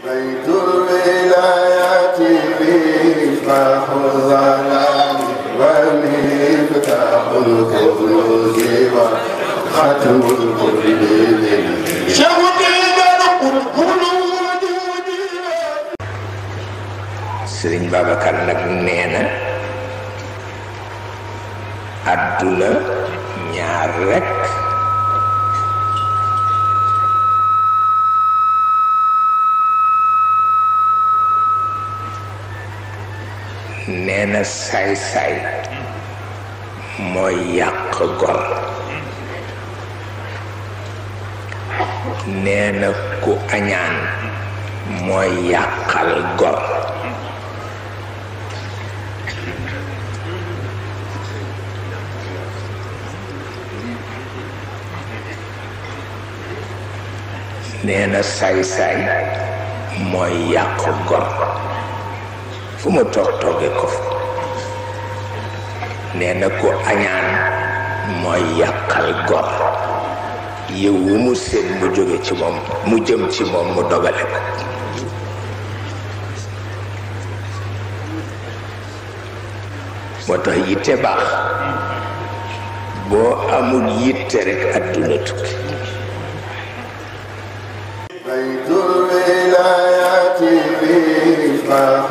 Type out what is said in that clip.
بيت الولايات مفتاح الظلام ومفتاح الكنوز وختم الكل Sëriñ Babacar nag nee na àdduna ñaar rekk nee na saay-saay mooy yàq gor nee na ku añaan mooy yàqal gor nee na saay-saay mooy yàq gor fu mu toogee ko fa nee na ku añaan mooy yàqal gor yow wu mu seen mu jóge ci moom mu jëm ci moom mu dogale ko moo tax yitte baax boo amul yitte rek àdduna tukki بيت الولايات مفتاح